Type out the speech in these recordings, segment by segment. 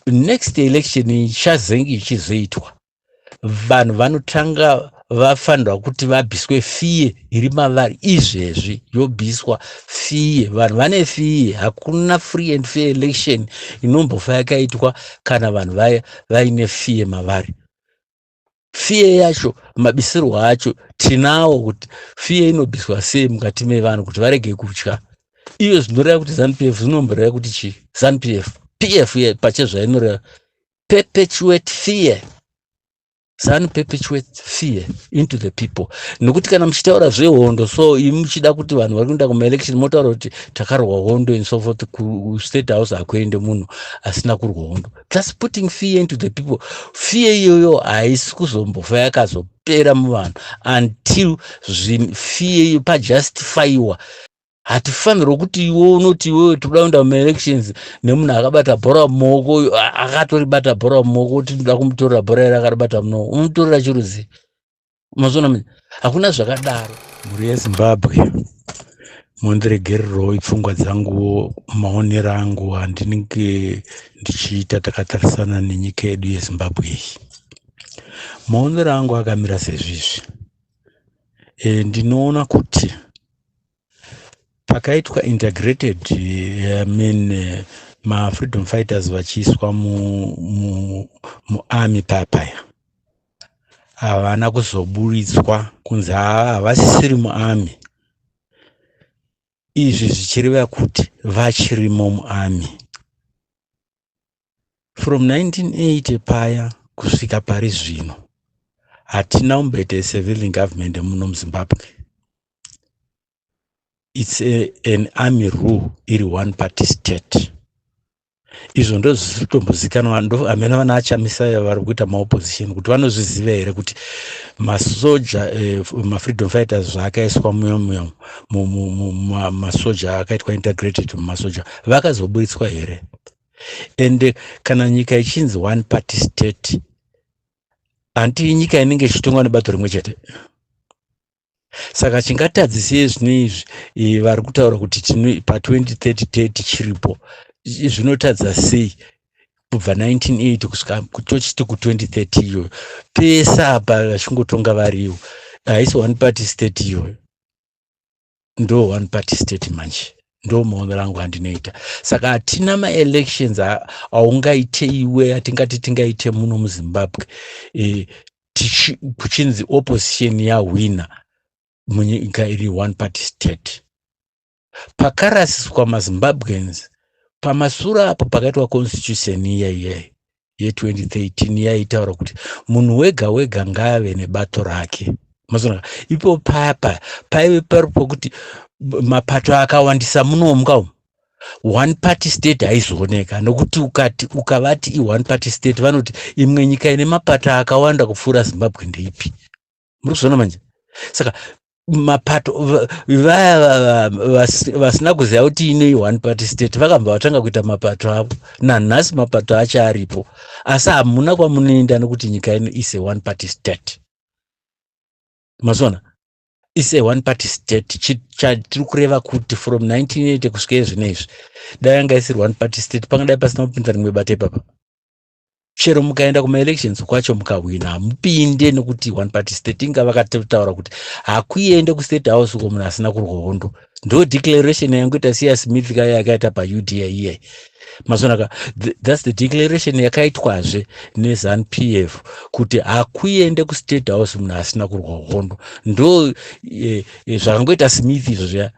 Next election ichazenge ichizoitwa, vanhu vanotanga vafanirwa kuti vabviswe fear iri mavari izvezvi, yobviswa fear. Vanhu vane fear. Hakuna free and fair election inombofa yakaitwa kana vanhu vaya vaine fear mavari. Fear yacho, mabisirwo acho tinawo kuti fear inobviswa sei mukati mevanhu kuti varege kutya. Iyo zvinoreva kuti ZANU PF zvinomboreva kuti chii? ZANU PF, PF pachezvainoreva perpetuate fear. ZANU perpetuate fear into the people, nokuti kana muchitaura zvehondo, so imi muchida kuti vanhu vari kuenda kumaelection, motaura kuti takarwa hondo and so forth, kuState House hakuende munhu asina kurwa hondo. Thats putting fear into the people. Fear iyoyo haisi kuzombofa yakazopera muvanhu until fear iyo pajustifyiwa. Hatifanirwa kuti iwe unoti iwewe toda kuenda mumaelections nemunhu akabata bhora mumaoko, akatoribata bhora mumaoko, kuti ndoda kumutorera bhora iri akaribata mumaoko. Umutorera chiruzi? Mazona manje, hakuna zvakadaro. Mhuri yeZimbabwe, mundiregererewo ipfungwa dzanguwo, maonero angu andinenge ndichiita takatarisana nenyika yedu yeZimbabwe iyi. Maonero angu akamira sezvizvi. Ndinoona kuti pakaitwa integrated, I mean, mafreedom fighters vachiiswa muarmy papaya, havana kuzoburitswa kunzi havasisiri muarmy. Izvi zvichireva kuti vachirimo muarmy from 1980 paya kusvika pari zvino. Hatina kumboita civilian government muno muZimbabwe. It's an army rule iri one party state. Izvo ndo zvisiri kutombozikanwa. Ndo hamena vana aChamisa vari kuita maopposition kuti vanozviziva here kuti masoja, mafreedom fighters zvaakaiswa muyo mumasoja, akaitwa integrated mumasoja, vakazoburitswa here? And kana nyika ichinzi one party state, hanti nyika inenge ichitongwa nebato rimwe chete? Saka chingatadzisei zvino izvi vari kutaura kuti pa2030 tichiripo, zvinotadza sei kubva 1980 kusvika tochiti ku2030 iyoyo, pese apa vachingotonga variwo? Haisi one party state iyoyo? Ndo one party state manje. Ndo maonero angu andinoita. Saka hatina maelections aungaite iwe, atingati tingaite muno muZimbabwe, kuchinzi opposition yahwina munyika iri one party state. Pakarasiswa maZimbabweans pamasure apo, pakaitwa constitution iya iya ye2013, yaitaura kuti munhu wega wega ngaave nebato rake. Mazona ipo paya paive pari pokuti mapato akawandisa munomuka umu, one party state haizooneka, nokuti ukati ukavati ione party state, vanoti imwe nyika ine mapato akawanda kupfuura Zimbabwe ndeipi? Muri kuzviona manje? Saka mapato, vaya vasina kuziva kuti inei one party state, vakabva vatanga kuita mapato avo. Nanhasi mapato acho aripo, asi hamuna kwamunoenda, nokuti nyika ino is a one party state. Mazona, is a one party state. Chatiri kureva kuti from 1980 kusvika izvino izvi, dai yanga isiri one party state, pangadai pasina kupinda rimwe bato ipapa. Chero mukaenda kumaelections kwacho mukahwina, hamupinde, nekuti one party state. Inga vakatotaura kuti hakuende kuState House uko munhu asina kurwa hondo. Ndo declaration yangoita siya Smith kaya yakaita paUDI iyai. Mazonaka, that's the declaration yakaitwazve neZANU PF kuti hakuende kuState House munhu asina kurwa hondo. Ndo zvakangoita Smith izvo zviya,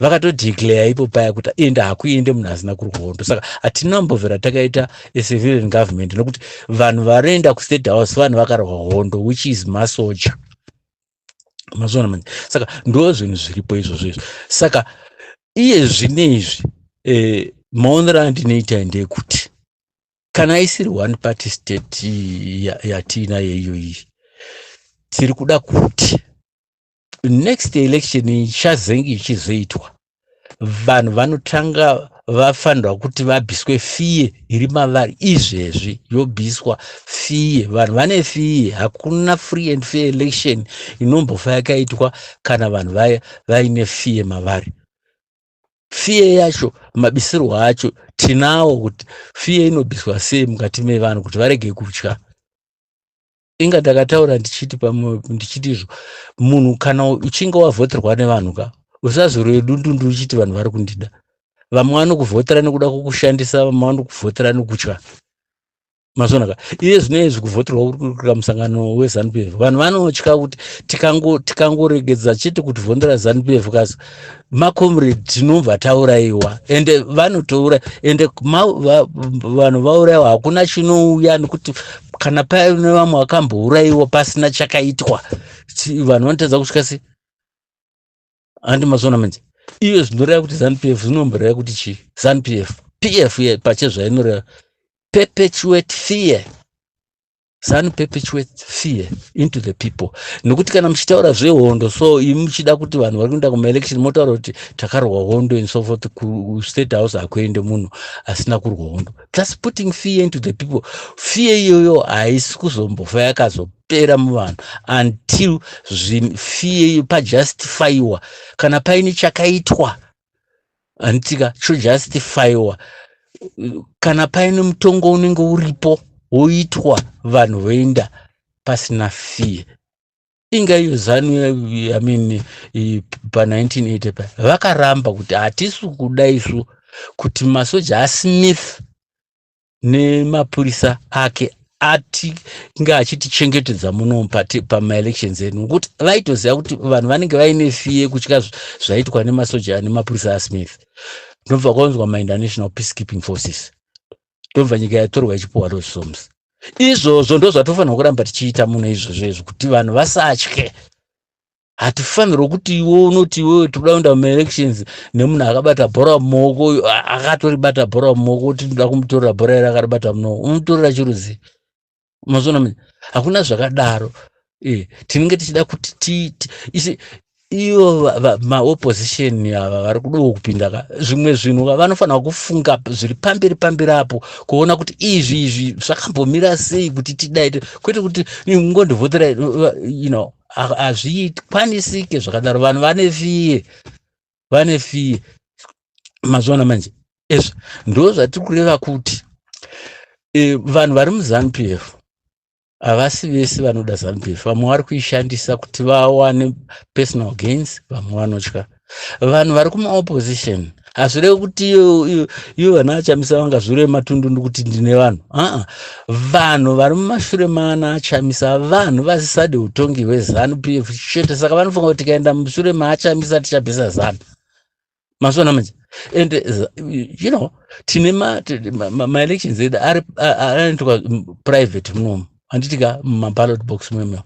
vakatodeclare ipo paya kuti ende hakuende munhu asina kurwa hondo. Saka hatina mbovhera takaita acivilian government, nokuti vanhu varoenda kuState House vanhu vakarwa hondo, which is masoja. Mazona manje? Saka ndo zvinhu zviripo izvozvo izvo. Saka iye zvinezvi, maonero andinoita ndeyekuti kana isiri one party state yatiinayo iyoyi, tiri kuda kuti next election ichazenge ichizoitwa, vanhu vanotanga vafanirwa kuti vabviswe fear iri mavari izvezvi, yobviswa fear. Vanhu vane fear. Hakuna free and fair election inombofa yakaitwa kana vanhu vaya vaine fear mavari. Fear yacho, mabisirwo acho Tinawo kuti fear inobviswa sei mukati mevanhu kuti varege kutya. Inga ndakataura ndichiti ndichiti izvo, munhu kana uchinge wavhoterwa nevanhu ka, usazorove dundundu uchiti vanhu vari kundida. Vamwe vanokuvhotera nekuda kwokushandisa, vamwe vanokuvhotera nekutya. Mazvona ka? Iye zvino izvi kuvhoterwa kuri kuitika musangano weZANU PF, vanhu vanotya kuti tikangoregedza chete kuti vhotera ZANU PF kasi, macomrade, tinobva taurayiwa. Ende vanotouraya, ende vanhu vaurayiwa hakuna chinouya, nekuti kana paine vamwe vakambourayiwa pasina chakaitwa, vanhu vanotadza kusvika sei? Handi mazvona manje? Iyo zvinoreva kuti ZANU PF zvinomboreva kuti chii? ZANU PF, PF pachezvainoreva perpetuate fear. ZANU perpetuate fear into the people, nekuti kana muchitaura zvehondo, so imi muchida kuti vanhu vari kuenda kumaelection, motaura kuti takarwa hondo and so forth, kuState House hakuende munhu asina kurwa hondo. Thats putting fear into the people. Fear iyoyo haisi kuzombofa yakazopera muvanhu until fear iyo pajustifyiwa, kana paine chakaitwa, handitika, chojustifyiwa, kana paine mutongo unenge uripo woitwa, vanhu voenda pasina fear. Inga iyo ZANU, I mean, pa1980 pa vakaramba kuti hatisi kuda isu kuti masoja aSmith nemapurisa ake atinge achitichengetedza muno pamaelections edu, nokuti vaitoziva kuti vanhu vanenge vaine fear kutya zvaitwa nemasoja nemapurisa aSmith. Ndobva kwaunzwa maInternational Peacekeeping Forces, ndobva nyika yatorwa ichipuhwa rosoms. Izvozvo ndo zvatofanira kuramba tichiita muno izvozvo izvo, kuti vanhu vasatye. Hatifanirwi kuti iwe unoti iwewe toda kuenda mumaelections nemunhu akabata bhora mumaoko, akatoribata bhora mumaoko, kuti ndoda kumutorera bhora iri akaribata mumaoko. Umutorera chiruzi? Mazona manje, hakuna zvakadaro. Tinenge tichida kuti isi ivo maopposition ava vari kudawo kupinda ka, zvimwe zvinhu vanofanira kufunga zviri pamberi pamberi apo, kuona kuti izvi zvakambomira sei kuti tidai, kwete kuti ngondivhotera. Hazvikwanisike zvakadaro. Vanhu vane fear, vane fear. Mazviona manje? Izvo ndo zvatiri kureva kuti vanhu vari muZANU PF havasi vese vanoda ZANU PF. Vamwe vari kuishandisa kuti vawane personal gains, vamwe vanotya. Vanhu vari kumaopposition, hazvirevi kuti ivo vana aChamisa vangazvireve matundundu kuti ndine vanhu. Aa, vanhu vari mumashure maana aChamisa vanhu vasisade utongi hweZANU PF chete. Saka vanofunga kuti tikaenda mushure maaChamisa tichabvisa ZANU. Mazviona manje? And tine maelections edu anoitwa private munomu, handitika, mumaballot box munomu.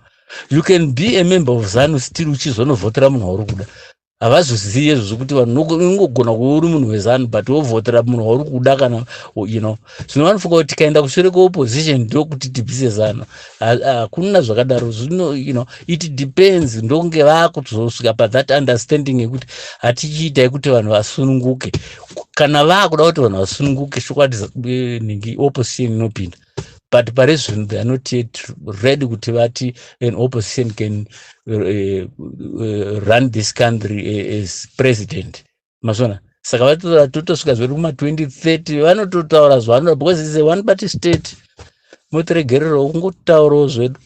You can be a member of ZANU still uchizonovhotera munhu wauri kuda. Havazozivi izvo zvokuti vanhu ungogona kuva uri munhu weZANU but wovhotera munhu wauri kuda kana zvino vanofunga kuti tikaenda kushure kweopposition ndokuti tibvise ZANU. Hakuna zvakadaro. Zvino it depends, ndokunge vaakuzosvika pathat understanding yekuti hatichiitai kuti vanhu vasununguke. Kana vaakuda kuti vanhu vasununguke, chokwadi ningi opposition inopinda, but pari zvino they are not yet ready kuti vati an opposition can run this country as president. Mazvona? Saka vatotosvika zvedu kuma2030, vanototaura zvavanoda because is a one party state. Motiregererawo kungotaurawo zvedu.